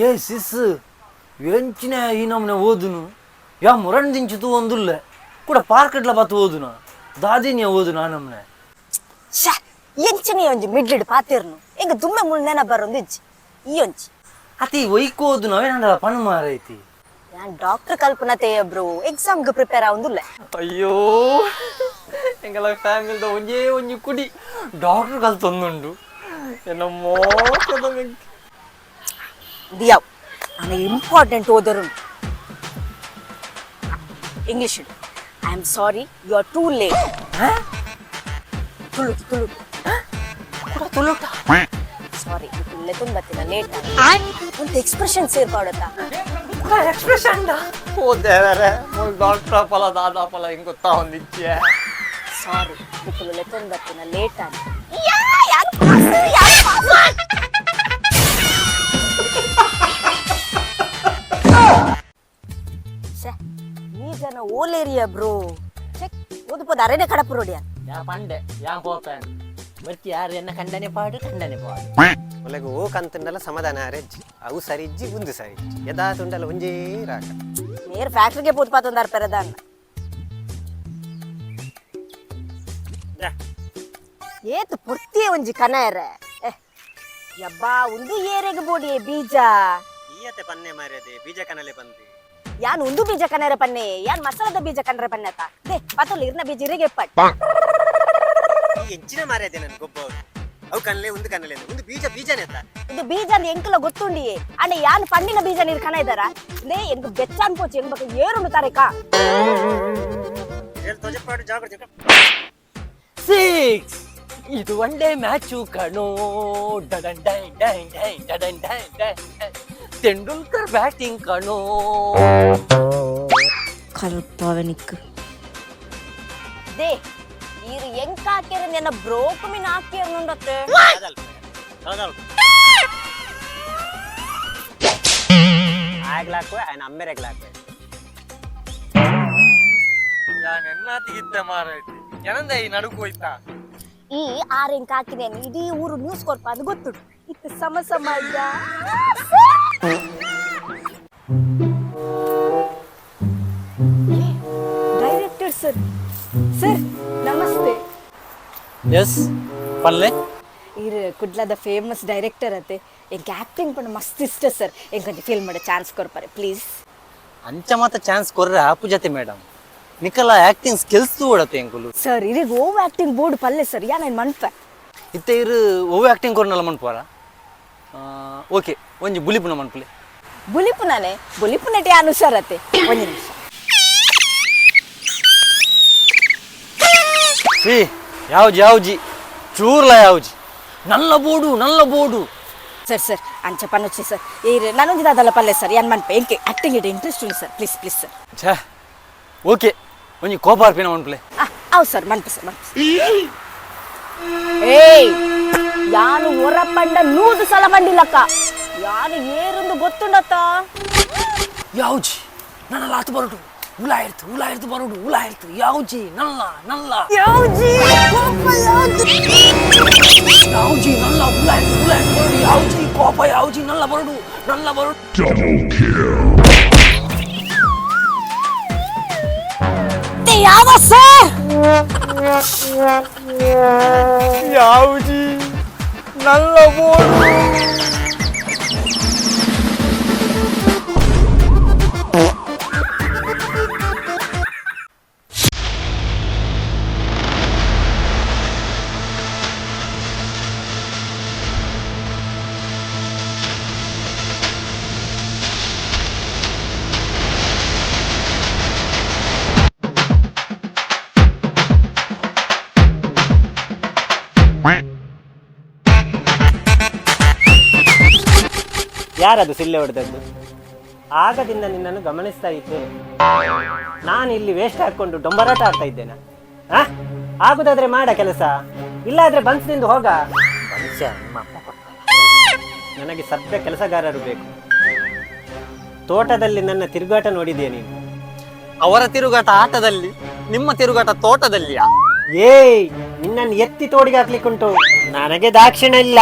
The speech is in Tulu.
ಏ ಸಿಸ್ ಎಂಚಿನ ಈ ನಮ್ಮನೆ ಓದುನು ಯಾ ಮುರಂದಿಂಚು ತೂ ಒಂದುಲ್ಲೆ ಕೂಡ ಪಾರ್ಕೆಟ್ಲ ಬತ್ತು ಓದುನ ದಾದಿನಿಯ ಓದುನ ನಮ್ಮನೆ. ಶ್ಯಾ, ಎಂಚಿನ ಒಂಜಿ ಮಿಡ್ಲಿಡ್ ಪಾತಿರ್ನು ಎಂಗ ದುಮ್ಮೆ ಮುಳ್ ನೆನ ಬರೊಂದು ಇಜ್ಜಿ ಈ ಒಂಜಿ. ಅತಿ ಒಯ್ಕ್ ಓದುನ ಅವೇನಂಡ ಪಣ್ ಮಾರೈತಿ. ಯಾನ್ ಡಾಕ್ಟರ್ ಕಲ್ಪನಾ ತೇಯ ಬ್ರೋ, ಎಕ್ಸಾಮ್ಗೆ ಪ್ರಿಪೇರ್ ಆವೊಂದುಲ್ಲೆ. ಅಯ್ಯೋ, ಎಂಗಲ ಫ್ಯಾಮಿಲಿದ ಒಂಜೇ ಒಂಜಿ ಕುಡಿ ಡಾಕ್ಟರ್ ಕಲ್ತೊಂದುಂಡು ಎನ್ನಮ್ಮೋ. ದಿಯಾವ್, ನಾನು important ಓದರುಂಟು English. I am sorry, you are too late. Tulu Tulu. ಕೂಡ ತುಳುಟ. ಸಾರಿ, ತುಳ್ಳೆ ಬತ್ತಿನ ಲೇಟ್. ಒಂದು ಎಕ್ಸ್ಪ್ರೆಷನ್ ಸೇರ್ಪಾಡತ್ತ. ಕೂಡ ಎಕ್ಸ್ಪ್ರೆಷನ್ ಓ ದೇವರೇ, ಡಾಕ್ಟರ್ ಫಲ ದಾದಾ ಫಲ ಹಿಂಗ್ ಗೊತ್ತಾ ಒಂದಿಚ್ಚೆ. ಸಾರಿ, ತುಳ್ಳೆ ಬತ್ತಿನ ಲೇಟ್ ಆಗಿ. ಈ ಜನ ಓಲೇರಿಯ ಬ್ರೋ, ಓದುಪೋದ ಅರೇನೆ ಕಡಪು ರೋಡಿಯ. ಯಾ ಪಂಡೆ ಯಾ ಪೋಪೆ ಬರ್ತಿ ಯಾರು ಎನ್ನ ಕಂಡನೆ ಪಾಡು ಕಂಡನೆ ಪಾಡು. ಒಲೆಗು ಓ ಕಂತುಂಡಲ ಸಮಾಧಾನ ಅರೆಜ್ಜಿ, ಅವು ಸರಿಜ್ಜಿ ಉಂದು ಸರಿಜ್ಜಿ ಯದಾ ತುಂಡಲ ಒಂಜೇ ರಾಗ. ನೇರ್ ಫ್ಯಾಕ್ಟ್ರಿಗೆ ಪೋದು ಪಾತೊಂದಾರ್ ಪೆರದಾನ್. ಏತು ಪೊರ್ತಿಯೇ ಒಂಜಿ ಕನಯರ ಏ ಯಬ್ಬಾ, ಒಂದು ಏರೆಗ್ ಬೋಡಿಯೇ ಬೀಜ. ಈಯತೆ ಪನ್ನೆ ಮಾರ್ಯದೆ ಬೀಜ ಕನಲೆ ಬಂದು. ಯಾನ್ ಒಂದು ಬೀಜ ಕನರ ಪನ್ನೆ, ಯಾನ್ ಮಸಾಲದ ಬೀಜ ಕನರ ಪನ್ನೆತ they ಪತೊಲ್ ಇರ್ನ ಬೀಜ ಇರೆಗೆ ಎಪ್ಪಟ್. ಈ ಎಂಚಿನ ಮಾರ್ಯದೆ ನನ್ ಗೊಬ್ಬ ಅವು ಕನಲೆ ಒಂದು ಕನಲೆ ಒಂದು ಬೀಜ ಬೀಜನೇ ಅತ್ತ. ಇದು ಬೀಜ ಅಂದ್ ಎಂಕಲ ಗೊತ್ತುಂಡಿಯೇ ಅಣ್ಣ, ಯಾನ್ ಪಣ್ಣಿನ ಬೀಜ ನೀರ್ ಕನ ಇದ್ದಾರ they ಎಂಕ್ ಬೆಚ್ಚ ಅನ್ಪೋಚು ಎಂಕ್ ಬಕ ಏರುಂಡು ತಾರೇಕ. ತೋಜಪಾಡು ಜಾಗ್ರತೆ. ಸಿಕ್ಸ್, ಇದು ಒನ್ ಡೇ ಮ್ಯಾಚು ಕಣೋ, ಡಡನ್ ಡೈ ಡೈ ಡೈ ಡಡನ್ ಡೈ ಡೈ ಡೈ. ತೆಂಡೂಲ್ಕರ್ ಬ್ಯಾಟಿಂಗ್ ಕಣೋ. ಕಲ್ಪವನಿಕ್ they ಈರು ಎಂಕ್ ಹಾಕ್ಯಾರ ನೆನ್ನ ಬ್ರೋಕು ಮೀನ್ ಹಾಕ್ಯಾರ ನೋಡತ್ತೆ. ಆಗ್ಲಾಕುವೆ ఆయన ಅಮ್ಮೆರೆಗ್ಲಾಕುವೆ. ಯಾನೆನ್ನಾತಿಗಿತ್ತೆ ಮಾರೈತಿ ಏನಂದ ಈ ನಡುಕು ಹೋಯ್ತಾ. ಈ ಆರ್ ಎಂಕ್ ಹಾಕಿನೇನು ಇಡೀ ಊರು ನ್ಯೂಸ್ ಕೊರ್ಪ ಅದು ಗೊತ್ತುಂಟು ಇತ್ತು ಸಮ ಸಮಾಜ. ಡೈರೆಕ್ಟರ್ ಸರ್, ಸರ್ ನಮಸ್ತೆ. ಎಸ್ ಪಲ್ಲೆ. ಇರು ಕುಡ್ಲದ ಫೇಮಸ್ ಡೈರೆಕ್ಟರ್ ಅತ್ತೆ, ಎಂಕ್ ಆಕ್ಟಿಂಗ್ ಪಂಡ ಮಸ್ತ್ ಇಷ್ಟ ಸರ್, ಎಂಕೊಂಚ ಫಿಲ್ಮ್ ಮಾಡ ಚಾನ್ಸ್ ಕೊರ್ಪಾರೆ ಪ್ಲೀಸ್. ಅಂಚ ಮಾತ ಚಾನ್ಸ್ ಕೊರ್ರೆ ಆಪು ಜತೆ ಮೇಡಮ್, ನಿಕಲ ಆಕ್ಟಿಂಗ್ ಸ್ಕಿಲ್ಸ್ ಓಡತೆ ಎಂಕುಲು. ಸರ್, ಇರಿಗೆ ಓವ್ ಆಕ್ಟಿಂಗ್ ಬೋರ್ಡ್ ಪಲ್ಲೆ ಸರ್, ಯಾ ನಾನು ಮನ್ಪೆ. ಇತ್ತೆ ಇರು ಓವ್ ಆಕ್ಟಿಂಗ್ ಕೊರ್ನಲ್ಲ ಮನ್ಪುವಾರ? ಓಕೆ, ಒಂಜಿ ಬುಲಿಪುನ ಮನ್ಪುಲೆ. ಬುಲಿಪುನಾನೆ, ಬುಲಿಪುನಟೆ ಯಾನು ಸರ್ ಅತ್ತೆ, ಒಂದು ನಿಮಿಷ. ಶ್ರೀ ಯಾವ್ಜಿ ಯಾವ್ಜಿ ಚೂರ್ಲ ಯಾವ್ಜಿ ನಲ್ಲ ಬೋಡು ನಲ್ಲ ಬೋಡು. ಸರ್ ಸರ್, ಅಂಚ ಪನೊಚ್ಚಿ ಸರ್, ಏರು ನಾನೊಂದು ದಾದಲ್ಲ ಪಲ್ಲೆ ಸರ್, ಯಾನ್ ಮನ್ಪೆ, ಎಂಕೆ ಆಕ್ಟಿಂಗ್ ಇಡೆ ಇಂಟ್ರೆಸ್ಟ್ ಉಂಟು ಸರ್, ಪ್ಲೀಸ್ ಪ್ಲೀಸ್ ಸರ್. ಛೇ, ಓಕೆ, ಒಂಜಿ ಕೋಪಾರ್ಪಿನ ಮನ್ಪುಲೆ. ಆ ಅವು ಸರ್, ಮನ್ಪೆ ಸರ್, ಮನ್ಪೆ. ಏಯ್, ಯಾನು ಹೊರ ಪಂಡ 100 ಸಲ ಬಂಡಿಲ್ಲಕ್ಕ, ಯಾನು ಏರೊಂದು ಗೊತ್ತುಂಡತ್ತ. ಯಾವ್ಜಿ ನನ್ನ ಆತು ಬರೋಡು ಉಲ ಇರ್ತು ಉಲ ಇರ್ತು ಬರೋಡು ಉಲ ಇರ್ತು ಯಾವ್ಜಿ ನಲ್ಲ ನಲ್ಲ. ಯಾವ್ಜಿ ಕೋಪ ಯಾವ್ಜಿ. ಯಾವ್ಜಿ ನಲ್ಲ ಉಲ ಇರ್ತು ಉಲ ಇರ್ತು ಬರೋಡು ಯಾವ್ಜಿ ಕೋಪ ಯಾವ್ಜಿ ನಲ್ಲ ಬರೋಡು ನಲ್ಲ ಬರೋಡು. ಮತ್ತೆ ಯಾವ ಸರ್? ಯಾವ್ಜಿ ನಲ್ಲ ಬೋಡು. ಯಾರದು ಸಿಲ್ಲೆ ಹೊಡೆದದ್ದು? ಆಗದಿಂದ ನಿನ್ನನ್ನು ಗಮನಿಸ್ತಾ ಇದ್ದೇನೆ. ನಾನು ಇಲ್ಲಿ ವೇಸ್ಟ್ ಹಾಕೊಂಡು ಡೊಂಬರಾಟ ಆಡ್ತಾ ಇದ್ದೇನೆ. ಆ ಆಗುದಾದ್ರೆ ಮಾಡ ಕೆಲಸ, ಇಲ್ಲಾದ್ರೆ ಬನ್ಸ್ನಿಂದ ಹೋಗ. ಮನುಷ್ಯ ನಿಮ್ಮ ಅಪ್ಪ ಕೊಟ್ಟ. ನನಗೆ ಸಭ್ಯ ಕೆಲಸಗಾರರು ಬೇಕು. ತೋಟದಲ್ಲಿ ನನ್ನ ತಿರುಗಾಟ ನೋಡಿದೆಯಾ ನೀನು? ಅವರ ತಿರುಗಾಟ ಆಟದಲ್ಲಿ, ನಿಮ್ಮ ತಿರುಗಾಟ ತೋಟದಲ್ಲಿಯಾ? ಏಯ್, ನಿನ್ನನ್ನು ಎತ್ತಿ ತೋಡಿಗೆ ಹಾಕ್ಲಿಕ್ಕುಂಟು. ನನಗೆ ದಾಕ್ಷಿಣ್ಯ ಇಲ್ಲ.